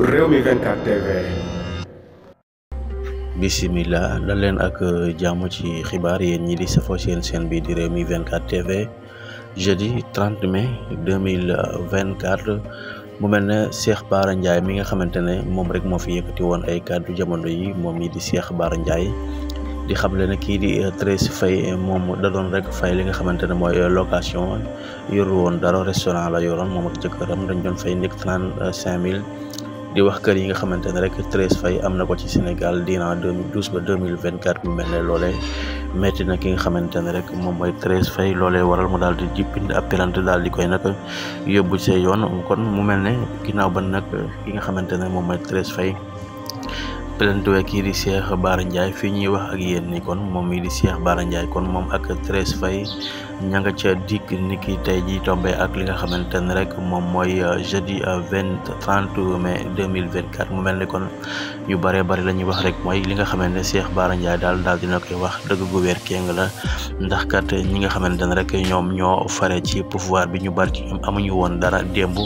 Rewmi 24 TV. Bismillah dal leen ak jàmm ci xibaar yéen ñi di safoo seen chaîne bi di Rewmi 24 TV jeudi 30 mai 2024 mu mel ne Cheikh Bara Ndiaye mi nga xamante ne moom rek moo fi yëkkati woon ay kàddu jamono yi moom mi di Cheikh Bara Ndiaye di xamle ne kii di Thérèse Faye moom da doon rek fay li nga xamante ne mooy location yoru woon dara restaurant la yoroon moom ak jëkkëram dañ doon fay nekk 35 000 di wax kër yi nga xamante ne rek Thérèse Faye am na ko ci Sénégal diina 2012 ba 2024 mu mel ne loolee métti na ki nga xamante ne rek moom mooy Thérèse Faye loolee waral mu daal di bind ab plainte daal di koy nag yóbbu see yoon kon mu mel ne ginnaaw ba nag ki nga xamante ne moom mooy Thérèse Faye plainte kii di Cheikh Bara Ndiaye fii ñuy wax ak yéen ni kon moom mii di Cheikh Bara Ndiaye kon moom ak Thérèse Faye ña nga ca dikk ni ki tey ji tombé ak li nga xamante ne rek moom mooy jeudi 30 mai 2024 mu mel ni kon yu bëree bëri la ñuy wax rek mooy li nga xamante ne Cheikh Bara Ndiaye daal dina koy wax dëgg gu wér kéng la ndax kat ñi nga xamante ne rek ñoom ñoo fare ci pouvoir bi ñu bari ci ñoom amuñu woon dara démb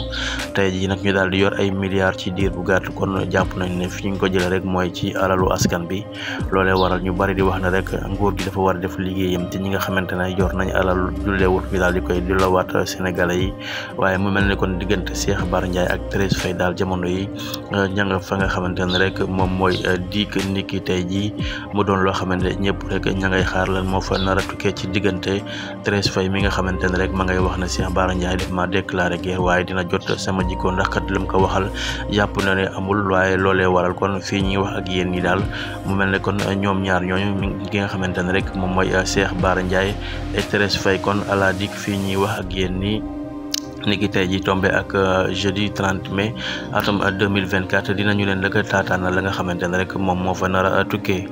tey ji nag ñu daal di yor ay milliards ci diir bu gàtt kon jàpp nañ ne fi ñu ko jëlee rek mooy ci alalu askan bi loolee waral ñu bari di wax ne rek nguur gi dafa war a def liggéeyam te ñi nga xamante ne yor nañ alal julleewut bi daal di koy delloowaat sénégalais yi waaye mu mel ni kon diggante Cheikh Bara Ndiaye ak Thérèse Faye daal jamono yi ña nga fa nga xamante ne rek moom mooy diik niki tey jii mu doon loo xamante ne ñëpp rek ña ngay xaar lan moo fa nar a tukkee ci diggante Thérèse Faye mi nga xamante ne rek ma ngay wax ne Cheikh Bara Ndiaye def ma déclaré guerre waaye dina jot sama jikko ndax kat lim ko waxal jàpp na ne amul waaye loolee waral kon fii ñuy wax ak yéen ñi daal mu mel ne kon ñoom ñaar ñooñu ki nga xamante ne rek moom mooy Cheikh Bara Ndiaye et Thérèse Faye kon ala dik fii ñuy wax ak yéen ni niki tey ji tombé ak jeudi 30 mai atum 2024 dinañu leen rek taataana la nga xamante ne rek moom moo fa nar a tukkee